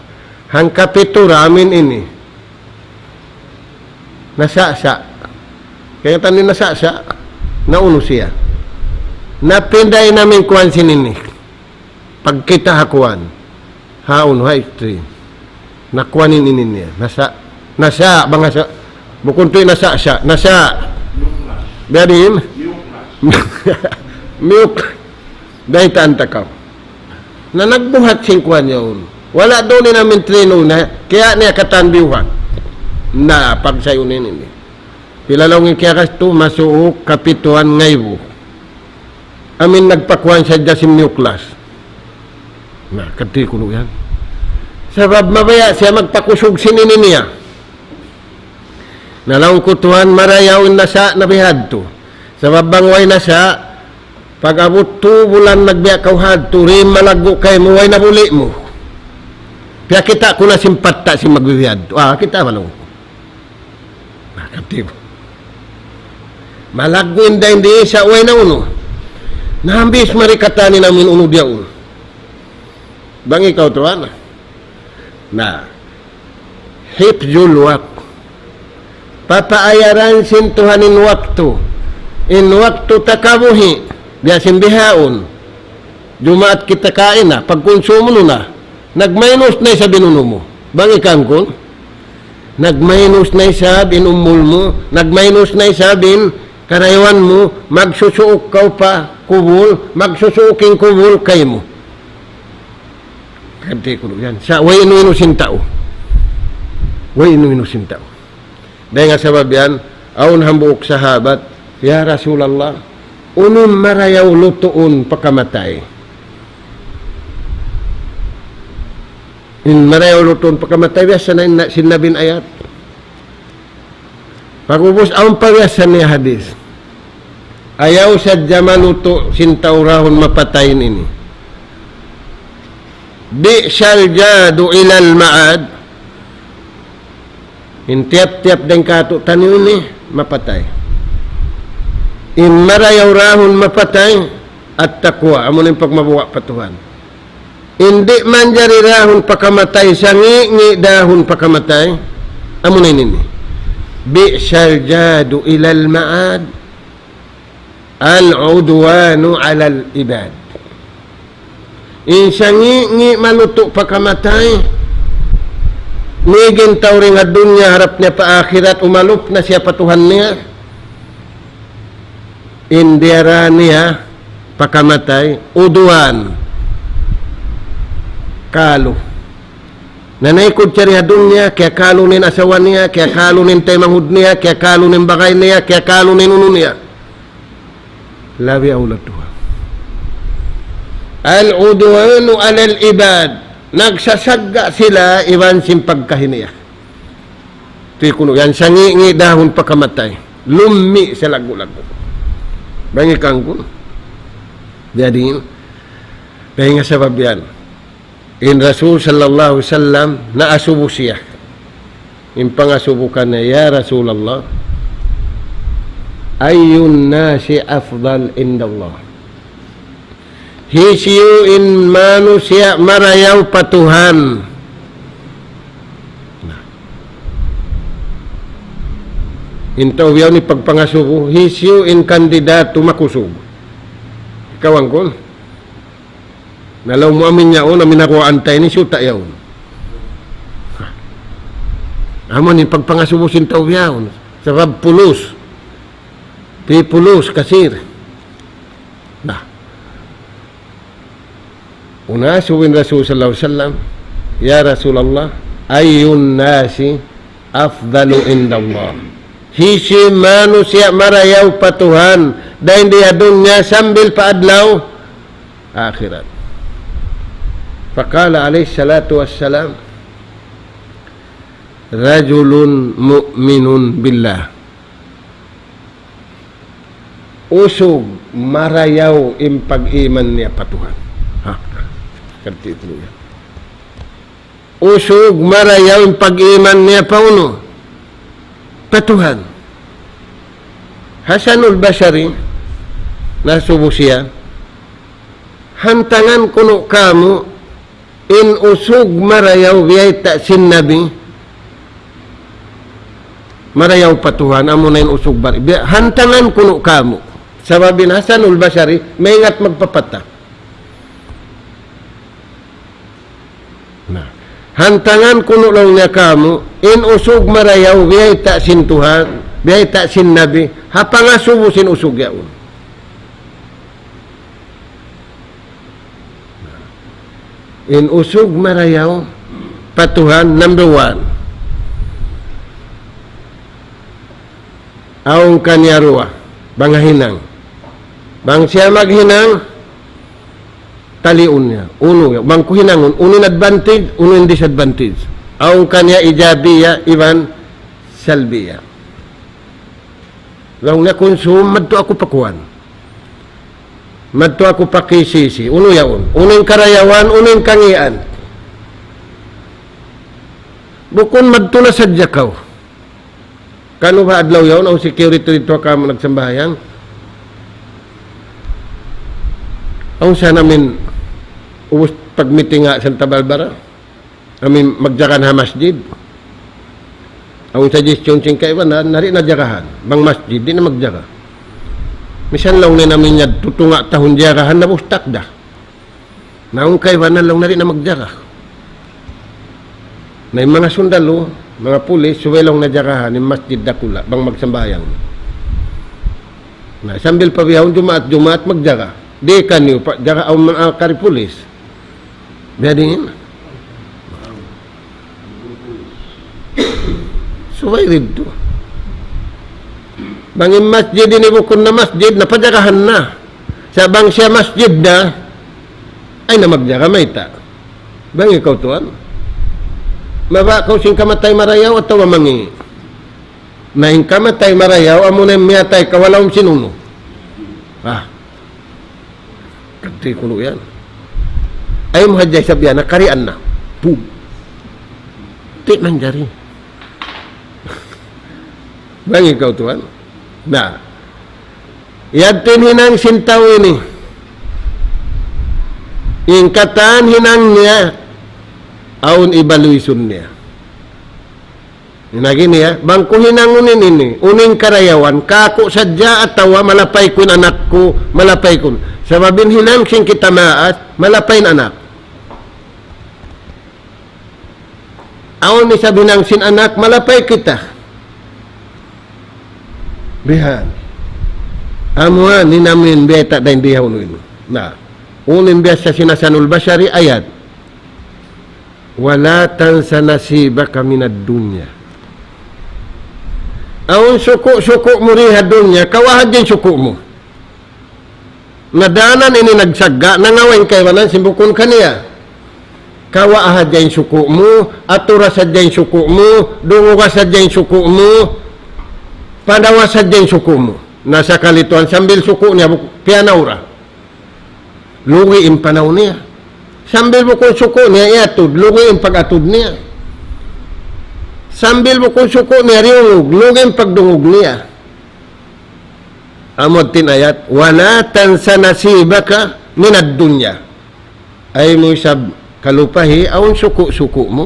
hangkapitu ra amin ini. Nasa'sa'. Kaingatan niyu nasa'sa'? Naunu siya. Napinda in amin kuwan sin ini. Pagkita' ha kuwan. Ha unu, ha X-ray. Nakuwan in ini niya. Nasa', nasa', bang nasa'. Bukun tuud nasa'sa'. Nasa'. Biya' diin? Miyuk. Baytaan ta kaw. Na nagbuhat sin kuwan yaun. Wala' duun in amin treno na, kaya niya katan biyuhat. Na, pagsayun ini. Pila laung in kiyagastu, masuuk kapituan ngaibu. Amin nagpakuwan sadja sin miyuklas. Na, kati kunu' yan. Sabab mabaya' siya magpakusug sin ini niya. Na laung ku tuwan marayaw in nasa' na bihadtu. Sabab bang way nasa', pag-abut tu bulan nagbiya' kaw hadtu, di' malaggu' kaymu, way na buli' mu. Piyakita' ku na sin patta' sin magbibiyadtu. Ah, kita' ba laung ku. Nakatib. Malaggu' in dayn di sa' way na unu. Nambis mari katan in amin unu diyaun. Bang ikaw tuwan. Na. Hifzul waqt. Papaayaran sin Tuhan in waktu. In waktu ta kabuhi'. Biya' sin bihaun. Jumaat kita kaina, pagkonsumo na. Nagmainus na isab in unu mu. Bang ikangkun. Nagmainus na isab in umul mu. Nagmainus na isab in karayawan mu. Magsusuuk kaw pa kubul. Magsusuuk in kubul kaymu. Kanti kunu' yan. Sa' way inu-inu sin tau. Way inu-inu sin tau. Dayn ha sabab yan, awn hambuuk sahabat, "Ya Rasulullah, unu in marayaw lutuun pa kamatay?" In marayaw lutuun pa kamatay, biya' sa na in na-, sin Nabi in ayat. Pag'ubus awn pa biya' sa niya hadis. Ayaw sadja malutu' sin tau rahun mapatay ini. بئس الجاد إلى المعاد. In tiyap-tiyap dayn kātu'niyu ini mapatay. In marayaw rahun mapatay, التقوى, amu in pagmabuga' pa Tuhan. In di' manjari rahun pa kamatay, sangi'-ngi' dahun pa kamatay, amu na ini. بئس الجاد إلى المعاد العدوان على العباد. In sangi'-ngi' malutu' pa kamatay, mīg in tau dayn ha dunya harap niya pa akhirat, umalup na siya pa Tuhan niya, in diyara niya pa kamatay, udwan. Kalu. Nanaykud siya di ha dunya, kiyakalu niya in asawa niya, kiyakalu niya in taymanghud niya, kiyakalu niya in bagay niya, kiyakalu niya in unu niya. Labi awla tuha. العدوان على العباد. Nagsasagga' sila iban sin pagkahi niya. Ti kunu' yan, sangi'-ngi' dahun pa kamatay. Lummi' sa laggu'-laggu'. Bang ikangkun. Jadi, dayn ha sabab yan. In Rasul sallallahu alayhi wasallam, naasubu siya. In pangasubu kaniya, "Ya Rasulullah, أي الناس أفضل عند الله؟" Hisiyu in manusiya' marayaw pa Tuhan? Na. In tau biyaun in pagpangasubu, hisiyu in kandidatu makusug? Ikaw angkun. Na laung mu amin yaun, amin aku antay ini, siyuta' yaun. Amu in pagpangasubu sin tau biyaun. Sabab pulus. Di pulus, kasir. Na. Unu asubu in Rasul sallallahu alayhi wasallam, "Ya Rasulullah, أي الناس أفضل عند الله؟" Hisiyu in manusiya' marayaw pa Tuhan, dayn di ha dunya sambil pa adlaw akhirat. فقال عليه الصلاة والسلام: رجل مؤمن بالله. Usug marayaw in pag-iman niya pa Tuhan. Ha? Kadtu itu yan. Usug marayaw in pag-iman niya pa unu? Pa Tuhan. Hasanul Basari, nasubu siya, hantangan kunu' kamu, in usug marayaw biyayta' sin Nabi, marayaw pa Tuhan, amuna in usug bar-, biya-, hantangan kunu' kamu. Sabab in Hasanul Basari, maingat magpapata. Na, hantangan kunu' laung niya kamu, in usug marayaw biyayta' sin Tuhan, biyayta' sin Nabi, ha pangasubu sin usug yaun. In usug marayaw pa Tuhan, number one. Awn kaniya duwa, bang hinang. Bang siya maghinang, taliun niya. Unu, bang ku hinangun, unu in advantage, unu in disadvantage. Awn kaniya ijabiya, iban salbiya. Laung niya kunsum, madtu aku pa kuwan. Madtu aku pa K C C. Unu yaun? Unu in karayawan, unu in kangīan? Bukun madtu na sadja kaw. Kanu ba adlaw yaun, awn security didtu ha kamu nagsambahayang. Awn sa namin ubus pag-meeting ha Santa Barbara. Amin magjaga ha masjid. Awn suggestion sin kaibanan, na di' na jagahan. Bang masjid, di' na magjaga. Misan laung niya amin yadtu tunga' tahun jagahan, nabustak da. Na awn kaibanan laung na di' na magjaga. Na in manga sundalu, manga pulis, subay laung na jagahan, in masjid dakula', bang magsambahayang. Na sambil pa bihaun Jumaat, Jumaat magjaga. Di' kaniyu pa, jaga awn man, ah, kari pulis. Biya' diin. Subay didtu. Bang in masjid ini bukun na masjid, na pajagahan na. Sa' bang siya masjid na, ayaw na magjaga, mayta'? Bang ikaw tuwan. Mabaya' kaw sin kamatay marayaw atawa mangi'? Na in kamatay marayaw, amuna in miyatay kaw ha lawm sin unu. Ah. Kadtu kunu' yan. Ayaw mu hadja isab yan, nakarian na. Boom. Di' manjari. Bang ikaw tuwan. Na. Yadtu in hinang sin tau ini. In katan hinang niya, awn evaluation niya. Agi niya, bang ku hinangun ini, unu in karayawan, kāku' sadja atawa malapay ku in anak ku, malapay ku. Sabab in hinang sin kita maas, malapay in anak. Awn isab hinang sin anak, malapay kita. Bihan. Amuan, in amin, biyayta' dayn di ha unu ini. Na, unu in biya' sin Hasanul Basari, ayad. ولا تنس نصيبك من الدنيا. Awn suku'-suku' mu di ha dunya, kawaa hadja in suku' mu. Na dayn ha ini nagsagga', nangawa' in kaibanan sin bukun kaniya. Kawaa hadja in suku' mu, atura sadja in suku' mu, dunguga sadja in suku' mu, panawa sadja in suku' mu. Na sakali tuwan sambil suku' niya buk-, piyanaw ra. Lugi' in panaw niya. Sambil bukun suku' niya iyatud, lugi' in pag-atud niya. Sambil bukun suku' niya diyungug, lugi' in pagdungug niya. Amu in ayat, ولا تنس نصيبك من الدنيا. Ayaw mu isab kalupahi awn suku'-suku' mu.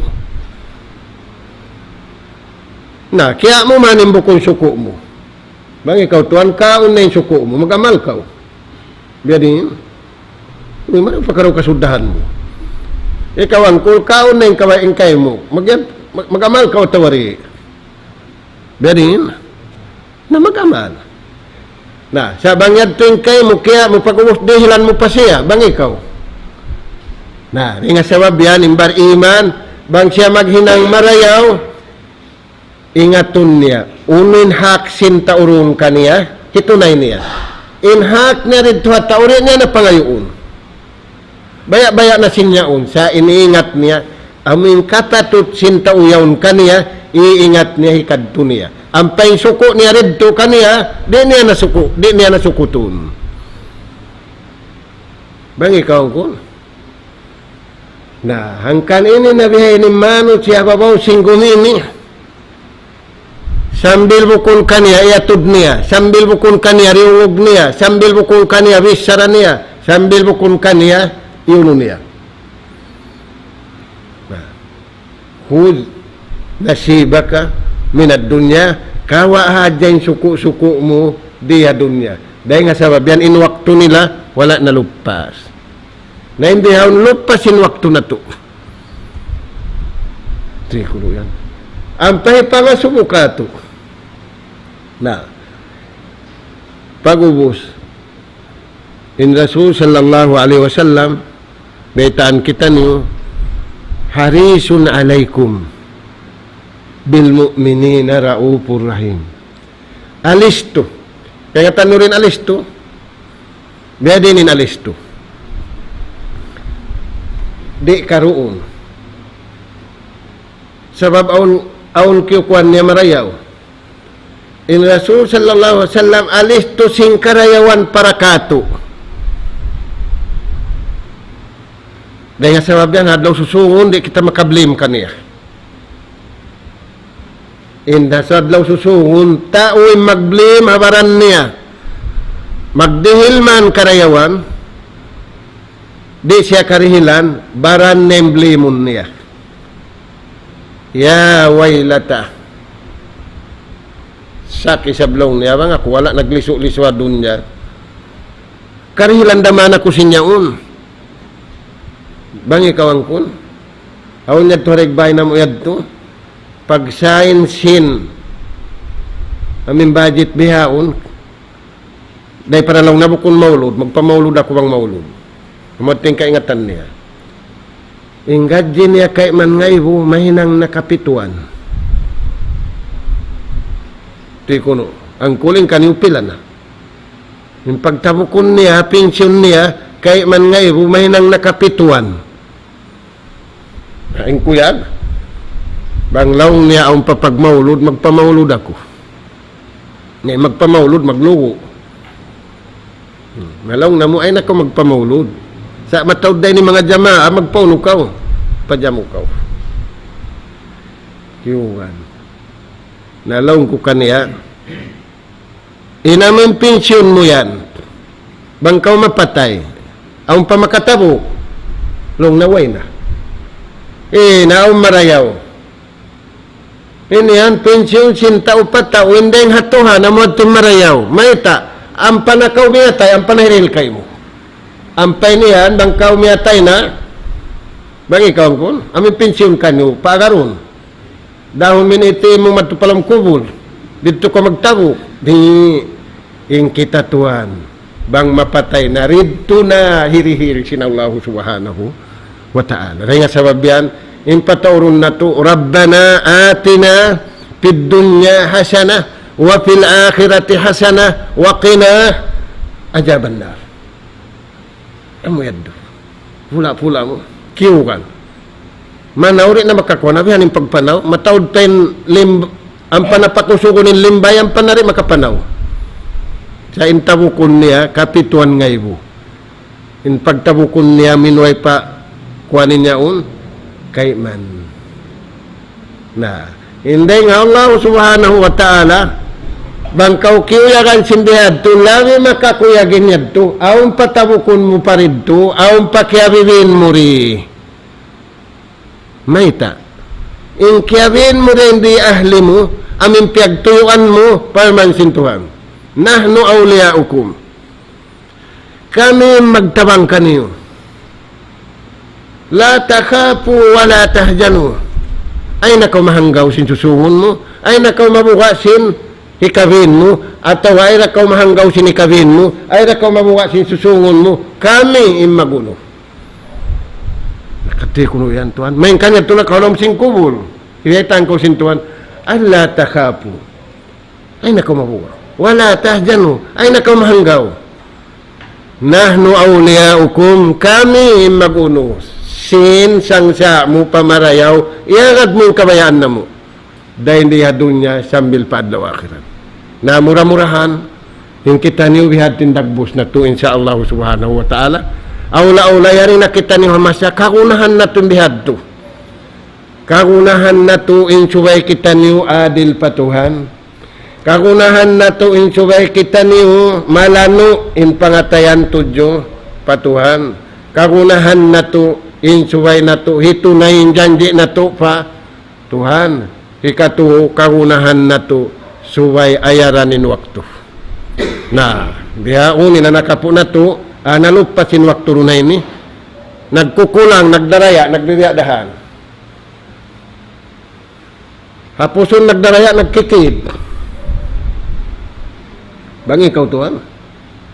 Na, kiyawa' mu man in bukun suku' mu. Bang ikaw tuwan, kawaun na in suku' mu, mag-amal kaw. Biya' diin. Uy, mari pa karaw kasuddahan mu. Ikaw angkul, kawaun na in kawaa in kaymu. Mag-, mag-, mag-amal kaw atawa di'. Biya' diin. Na mag-amal. Na, sa' bang yadtu in kaymu, kiyawa' mu pag-ubus dihilan mu pa siya, bang ikaw. Na, dayn ha sabab yan, in bar-iman, bang siya maghinang marayaw, ingatun niya, unu in hak sin tau duun kaniya, hitunay niya. In hak niya didtu ha tau, di' niya na pangayuun. Baya'-baya' na sin yaun, sa' iniingat niya, amu in kapatut sin tau yaun kaniya, iingat niya hikadtu niya. Ampa in suku' niya didtu kaniya, di' niya na suku', di' niya na sukutun. Bang ikaw angkul. Na, hangkan ini na bihaini in manusiya' babaw sin gumi ini. Sambil bukun kaniya, iyatud niya. Sambil bukun kaniya, diyungug niya. Sambil bukun kaniya, bichara niya. Sambil bukun kaniya, iyunu niya. Na, خذ نصيبك من الدنيا, kawaa hadja in suku'-suku' mu di ha dunya. Dayn ha sabab yan in waktu nila, wala' na lupas. Na in di' ha yan lupas in waktu natu'. Di' kunu' yan. Ampa hipangasubu katu'. Na, pag-ubus, in Rasul sallallahu alayhi wasallam, baytaan kitaniyu, حريص عليكم بالمؤمنين رءوف رحيم. Alistu. Kaingatan niyu in alistu? Biya' diin in alistu? Di' karuun. Sabab awn, awn kiyukuan niya marayaw. In Rasul sallallahu alayhi wasallam alistu sin karayawan para katu'. Dayn ha sabab yan, ha adlaw susungun, di' kita maka-blame kaniya. In ha adlaw susungun, tau in mag-blame ha baran niya. Magdihil man karayawan, di' siya karihilan, baran niya in blame-un niya. يا ويلتى. Sak isab laung niya, bang aku wala' naglisu'-lisu' ha dunya. Karihilan da man aku sin yaun. Bang ikaw angkul. Awn yadtu ha dagbay namu' yadtu. Pag-sign sin. Amu in budget bihaun. Dayn para laung na bukun maulud, magpamaulud aku bang maulud. Amu in kaingatan niya. In gadji niya kayman ngaibu, mahinang na kapituan. Di' kunu', angkul in kaniyu pila na. In pagtabukun niya, pinsiyun niya, kayman ngaibu, mahinang na kapituan. Na in kuyag, bang laung niya awn pa pagmaulud, magpamaulud aku. Di' magpamaulud, maglugu'. Hmm, na laung namu', ayaw na kaw magpamaulud. Sa' mataud da ini manga jamaa, magpaunu kaw. Pajamu kaw. Kiyugan. Na laung ku kaniya, in amu in pinsiyun mu yan, bang kaw mapatay, awn pa makatabuk? Laung niya way na. Eh, na awn marayaw. Ini yan, pinsiyun sin tau pa tau, in dayn ha Tuhan, amu yadtu in marayaw. Mayta', ampa na kaw miyatay, ampa na hirihil kaymu. Ampa ini yan, bang kaw miyatay na, bang ikaw angkul, amu in pinsiyun kaniyu, paagarun. Dahun min itim mu madtu pa lawm kubul. Didtu kaw magtabuk. Di', in kita tuwan. Bang mapatay na, didtu na hirihil sin Allahu Subhanahu wa Ta'ala. Dayn ha sabab yan, In pataurun natu', ربنا آتنا في الدنيا حسنة وفي الآخرة حسنة وقنا عذاب النار. Amu yadtu. Pula-pula mu. Kiyugan. Manaw di' na makakuha na bihan in pagpanaw. Mataud pa in lim-, ampa na pakusugun in limbay, ampa na di' makapanaw. Sa' in tabukun niya, kapituan ngaibu. In pagtabukun niya, minuway pa kuwan niya yaun, kayman. Na, in dayn ha Allah subhanahu wa ta'ala, bang kaw kiyuyagan sin bihadtu, labi makakuyag in yadtu, awn pa tabukun mu pa didtu, awn pa kiyabibin mu di. Mayta'? In kiyabin mu dayn di ahli mu, amu in piyagtuyuan mu, parman sin Tuhan. نحن أولياؤكم. Kami magtabang kaniyu. لا تخافوا ولا تحزنوا. Ayaw na kaw mahanggaw sin susungun mu. Ayaw na kaw mabuga' sin hikabin mu. Atawa ayaw na kaw mahanggaw sin hikabin mu. Ayaw na kaw mabuga' sin susungun mu. Kami in mag-unu. Nakati kunu' yan, Tuhan. Main kanya tu na kaw lawm sin kubul. Hiyaytaan kaw sin Tuhan. ألا تخافوا. Ayaw na kaw mabuga'. ولا تحزنوا. Ayaw na kaw mahanggaw. نحن أولياؤكم. Kami in mag-unu. Sin sangsa' mu pamarayaw. Iyagad mu in kabayaan namu'. Dayn di ha dunya sambil pa adlaw akhirat. Na mura-murahan, in kitaniyu bihadtu in dagbus natu', insya Allah subhanahu wa ta'ala. Awla-awla yari na kitaniyu ha masa, kagunahan natu' in bihadtu. Kagunahan natu' in subay kitaniyu adil pa Tuhan. Kagunahan natu' in subay kitaniyu malanu' in pangatayan tudju pa Tuhan. Kagunahan natu' in subay natu' hitunay in janji' natu' pa Tuhan. Hikatu, kagunahan natu' subay ayaran in waktu. Na, bihaun in anak apu' natu', ah, nalupas in waktu duun ini. Nagkukulang, nagdaraya, nagdiriya-dahan. Hapusun nagdaraya, nagkikid. Bang ikaw, Tuhan,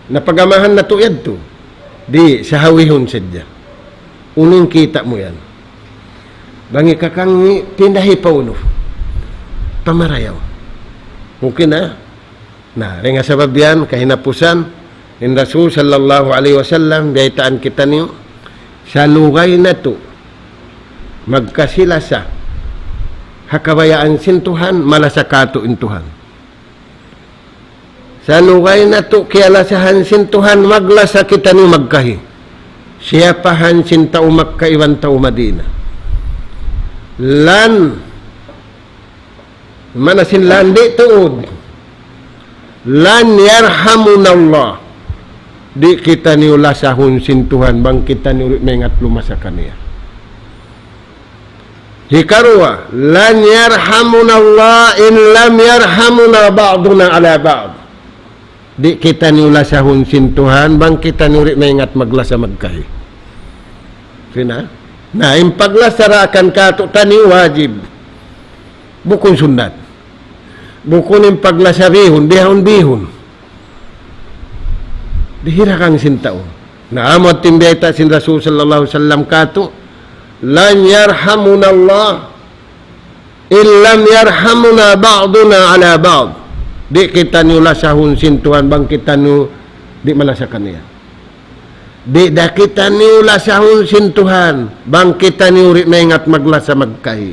napagamahan natu' yadtu. Di', sahawihun sadja. Unu in kita' mu yan. Bang ikakang ni pindahi pa unu. Pamarayaw. Okay na? Na, dayn ha sabab yan, kahinapusan, in Rasul sallallahu alayhi wasallam, biyaytaan kitaniyu, salugay natu', magkasi-lasa, ha kabayaan sin Tuhan, malasa kātu' in Tuhan. Salugay natu', kiyalasahan sin Tuhan, maglasa kitaniyu magkahi. Siyapahan sin tau Makkah iban tau Madinah. Lan Mana sin lan di' tuud. لن يرحمنا الله. Di' kitaniyu lasahun sin Tuhan, bang kitaniyu di' maingat lumasa kaniya. Hikaruwa, لن يرحمنا الله إن لم يرحمنا بعضنا على بعض. Di' kitaniyu lasahun sin Tuhan, bang kitaniyu di' maingat maglasa magkahi. Sina? Na, in paglasa daakan kātu'niyu wajib. Bukun sunnat. Bukun in paglasa bihun, bihaun bihun. Dihiragang sin tau. Na, amu in biyayta' sin Rasul sallallahu alayhi wasallam kātu', لن يرحمنا الله إن لم يرحمنا بعضنا على بعض. Di' kitaniyu lasahun sin Tuhan bang kitaniyu di' malasa kaniya. Di' da kitaniyu lasahun sin Tuhan bang kitaniyu di' maingat maglasa magkahi.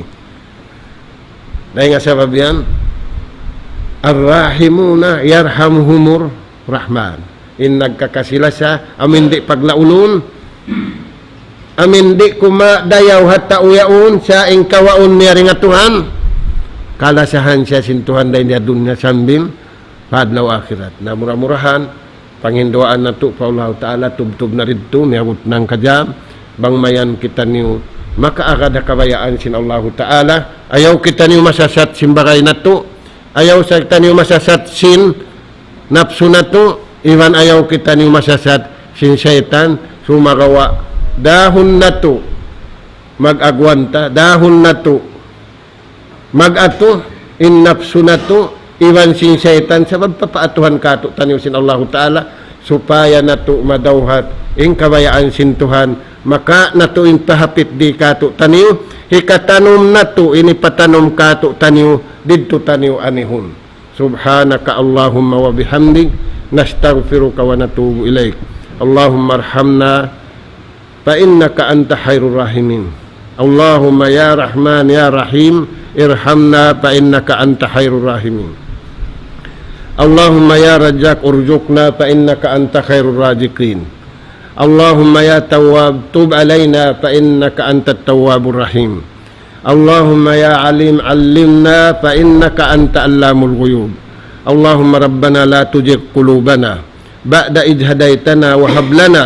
Dayn ha sabab yan, الراحمون يرحمهم الرحمن. In nagkakasi-lasa, amu in di' paglaulun, amu in di' kumadayaw ha tau yaun, sa' in kawaun niya dayn ha Tuhan, kalasahan siya sin Tuhan dayn ha dunya sambil pa adlaw akhirat. Na mura-murahan, panghinduwaan natu' pa Allahu Ta'ala, tubtub na didtu, miyabut na in kajam, bang mayan kitaniyu makaagad ha kabayaan sin Allahu Ta'ala, ayaw kitaniyu masasat sin bagay natu', ayaw sa kitaniyu masasat sin napsu natu', iban ayaw kitaniyu masasat sin saytan, sumagawa' dahun natu' mag-agwanta, dahun natu' mag-atu, in napsu natu', iban sin saytan, sabab papaatuhan kātu'niyu sin Allahu Ta'ala, supaya natu' madawhat in kabayaan sin Tuhan, Maka natu' in pahapit di katu' taniyu, hikatanum natu' ini patanum katu' taniyu, didtu taniyu anihun. سبحانك اللهم وبحمدك نستغفرك ونتوب إليك. اللهم ارحمنا فإنك أنت خير الراحمين. اللهم يا رحمن يا رحيم ارحمنا فإنك أنت خير الراحمين. اللهم يا رزاق ارزقنا فإنك أنت خير الرازقين. اللهم يا تواب تب علينا فإنك أنت التواب الرحيم. اللهم يا عليم علمنا فإنك أنت علام الغيوب. اللهم ربنا لا تزغ قلوبنا بعد إذ هديتنا وهب لنا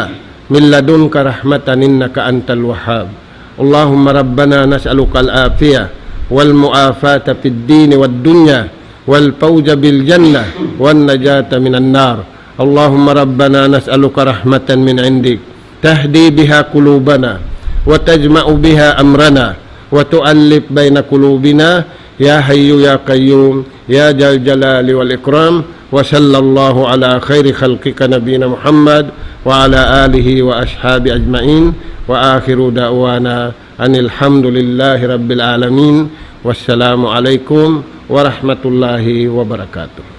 من لدنك رحمة إنك أنت الوهاب. اللهم ربنا نسألك العافية والمعافاة في الدين والدنيا والفوز بالجنة والنجاة من النار. اللهم ربنا نسألك رحمة من عندك تهدي بها قلوبنا وتجمع بها أمرنا وتؤلف بين قلوبنا يا حي يا قيوم يا ذا الجلال والإكرام. وصلى الله على خير خلقك نبينا محمد وعلى آله وأصحابه أجمعين. وآخر دعوانا أن الحمد لله رب العالمين. والسلام عليكم ورحمة الله وبركاته.